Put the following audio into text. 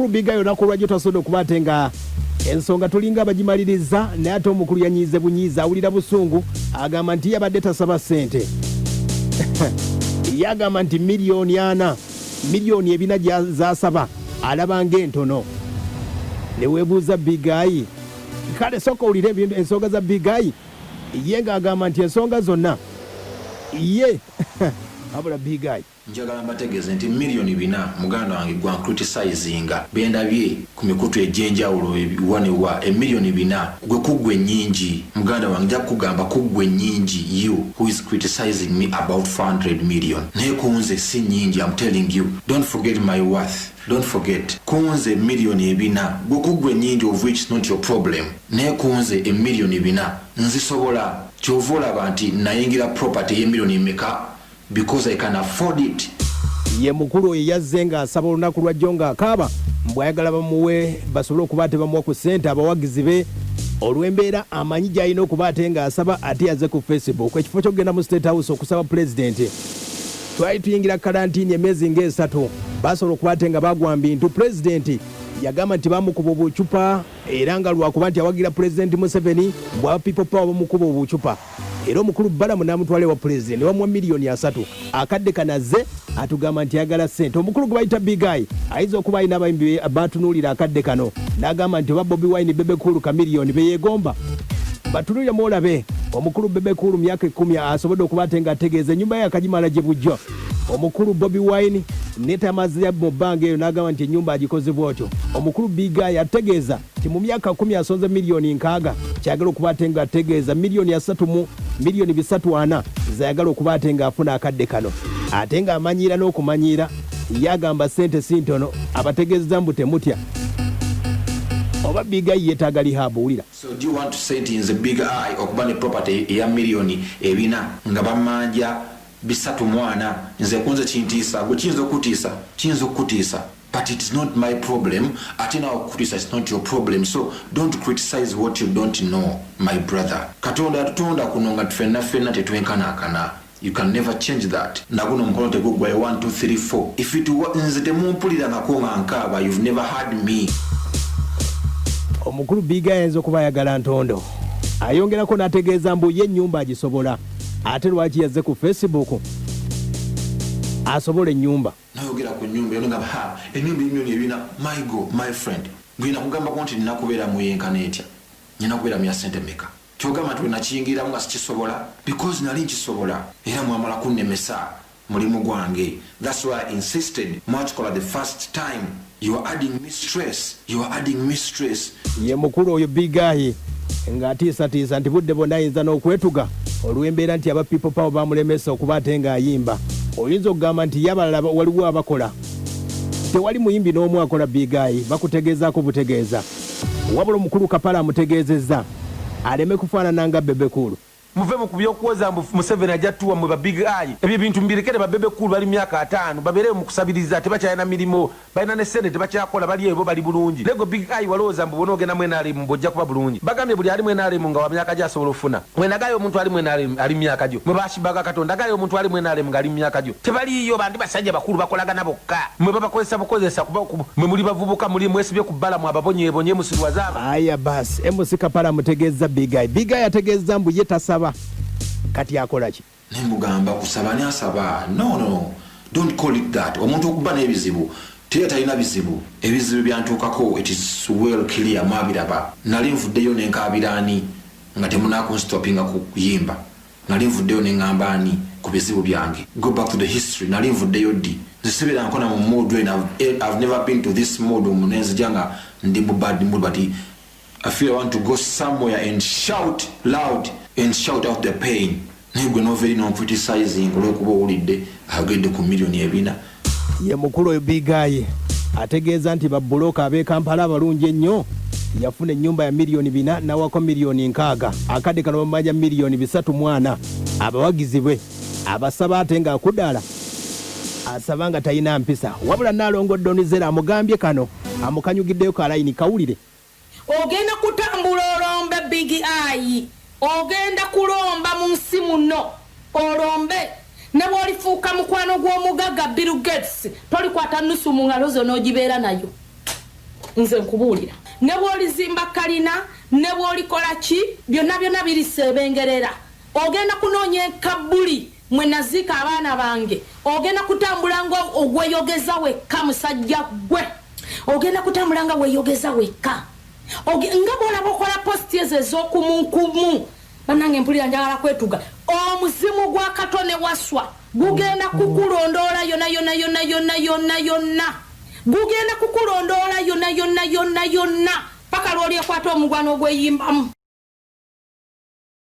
Omukulu Big Eye olunaku olwajjo tasobodde okuba ate nga ensonga tulinga abagimaliriza, naye ate omukulu yanyiize bunyiiza, awulira busungu, agamba nti yabadde tasaba ssente. Ye agamba nti 4 miliyoni, 400 miliyoni z'asaba alaba ng'entono. Ne weebuuza Big Eye. Kale sooka owulire ensonga za Big Eye, ye ng'agamba nti ensonga zonna ye wabula Big Eye. Njagala mbategeeze nti 4 miliyoni, muganda wange gwa ncriticizinga bendabye ku mikutu egy'enjawulo ewa ne wa, 4 miliyoni gwe kuggwa ennyingi. Muganda wange, nja kukugamba kuggwa ennyingi, you who is criticizing me about 400 million, naye kunze si nnyingi. I'm telling you, don't forget my worth, don't forget. Kunze 400 miliyoni gwe kuggwa ennyingi, of which is not your problem, naye kunze 4 miliyoni nzisobola. Kyova olaba nti nayingira property ey'emiliyoni emeka, because I can afford it. Ye mukulu oyo yazze ng'asaba olunaku lwajjo ng'akaaba mbw'ayagala bamuwe, basobole okuba ate bamuwa ku ssente abawagizi be, olw'embeera amanyi gy'alina okuba ate ng'asaba. Ate yazze ku Facebook ekifo ky'okugenda mu State House okusaba pulezidenti. Twali tuyingira kalantiini emyezi ng'esatu, basobola okuba ate nga bagwa bintu. Pulezidenti yagamba nti bamukuba obucupa, era nga lwakuba nti awagira Pulezidenti Museveni, bw'aba People Power bamukuba obucupa. Era omukulu Balamu n'amutwala ewa pulezidenti ne bamuwa 30 miliyoni. Akadde kano azze atugamba nti ayagala ssente. Omukulu gwe bayita Big Eye ayinza okuba alina abayimbi batunuulira akadde kano n'agamba nti oba Bobi Wine, Bebe Cool, Chameleone beyeegomba, batunuulire mwolabe. Omukulu Bebe Cool myaka 10 asobodde okuba ate ng'ategeeza ennyumba ye akagimala gye bujja. Omukulu Bobi Wine netamaze mu bbanga eyo n'agamba nti ennyumba agikoze bwotyo. Omukulu Big Eye ategeeza nti mu myaka 10 asonze 60 miliyoni. Kyagala okuba ate ng'ategeeza 30 miliyoni mu 340 miliyoni zayagala okuba ate ng'afuna akadde kano, ate ng'amanyiira n'okumanyiira. Ye agamba ssente si ntono, abategeeza mbu temutya. Oba Big Eye yeetaaga rehab? Wulira. So do you want to say nti nze Big Eye okuba ne property eya 400 miliyoni nga bammanja 340, nze kunze kintiisa? Gwe kiyinza okutiisa, kiyinza okukutiisa, but it is not my problem. Ate nawe okukutiisa, it's not your problem. So don't criticize what you don't know, my brother. Katonda yatutonda kuno nga ffenna ffenna tetwenkanankana. You can never change that. Naguno omukono teguggwayo. 1 2 3 4. If it nze temumpulirangako nga nkaaba. You've never heard me. Omukulu Big Eye ayinza okuba ayagala ntondo. Ayongerako n'ategeeza mbu ye ennyumba agisobola, ate lwaki yazze ku Facebook? Asobola ennyumba. Nayogera ku nyumba eno nga ha, enyumba 400 miliyoni, my go my friend, gwina kugambako nti nina kubeera muyenkana etya, nina kubeera mu ya sente meka? Kyogamba nti wenakiyingiramu nga sikisobola? Because nali nkisobola, era mwamala kunnemesa mulimu gwange. That's why I insisted. Mwakikola the first time. You are adding me stress, you are adding me stress. Ye mukulu oyo Big Eye ng'atiisatiisa nti budde bwonna ayinza n'okwetuga olw'embeera nti aba People Power bamulemesa okuba ate ng'ayimba. Oyinza okugamba nti ye abalala waliwo abakola? Tewali muyimbi n'omu akola. Big Eye bakutegeezaako butegeeza. Wabula omukulu Kapala amutegeezezza aleme kufaanana nga Bebe Cool. Muve mu kubyokuwoza mbu Museveni ajja tuwa mwe ba Big Eye. Ebyo ebintu mubirekere ba Bebe Cool, bali myaka 50 babeereyo mu kusabiriza, tebakyalina mirimu, balina ne ssente, tebakyakola, bali eyo bo bali bulungi. Naye gwe Big Eye walowooza mbu bw'onoogenda mu nrm mbu ojja kuba bulungi. Bagambye buli ali mu nrm nga wa myaka gyo asobola ofuna. Mwe ndagayo omuntu ali mu nrm ali mu myaka gyo. Mwe ba Shibaga Kato ndagayo omuntu ali mu nrm nga ali mu myaka gyo. Tebaliiyo bandi basajja bakulu bakolagana bokka. Mwe babakozesa bukozesa kuba mwe muli bavubuka muli mwesibye ku bbalamu ababonyeebonye musirwaze aba. Aya basi, MC Kapala amutegeezza Big Eye. Big Eye ategeezza mbu ye tasaba, kati akola ki? Nemugamba kusaba ani asaba? No, no, don't call it that. Omuntu okuba n'ebizibu teri atalina bizibu. Ebizibu byantuukako, it is well clear, mwabiraba. Nali nvuddeyo nenkaabira ani nga temunakunstopinga ku kuyimba? Nali nvuddeyo neŋŋamba ani ku bizibu byange? Go back to the history. Nali nvuddeyo ddi? Nze sibeera nkona mu mood eno. I've never been to this mood nenzija nga ndi mu bad mood, but I feel I want to go somewhere and shout loud and shout out the pain. Naye gwe nova eri noncriticizing olwokuba owulidde ayogedde ku 400 miliyoni. Ye mukulu oyo Big Eye ategeeza nti babbulooka ab'e Kampala abalungi ennyo yafuna ennyumba ya 400 miliyoni n'awako 60 miliyoni. Akadde kano bamumanja 340 miliyoni. Abawagizi bwe abasaba ate ng'akudaala asaba nga talina mpisa. Wabula Nnaalongo Donizera amugambye kano amukanyugiddeyo kalayini kawulire. Ogenda kutambula olombe, Big Eye, ogenda kulomba mu nsi muno olombe. Ne bw'olifuuka mukwano gw'omugagga Bill Gates, tolikwata nusu mu ngalo zo n'ogibeera nayo. Nze nkubuulira, ne bw'olizimba kalina, ne bw'olikola ki, byonna byonna biriseebengerera. Ogenda kunoonya enkabbuli mwe naziika abaana bange. Ogenda kutambula nga ogweyogeza wekka, musajja gwe. Ogenda kutambula nga weeyogeza wekka, nga bw'olaba okola post ezo ez'okumunkumu. Bannange, mpulira njagala kwetuga. Omuzimu gwa Katone Waswa gugenda kukulondoola yonna yonna yonna yonna yonna yonna. Gugenda kukulondoola yonna yonna yonna yonna paka lwolyekwata omugwano ogweyimbamu.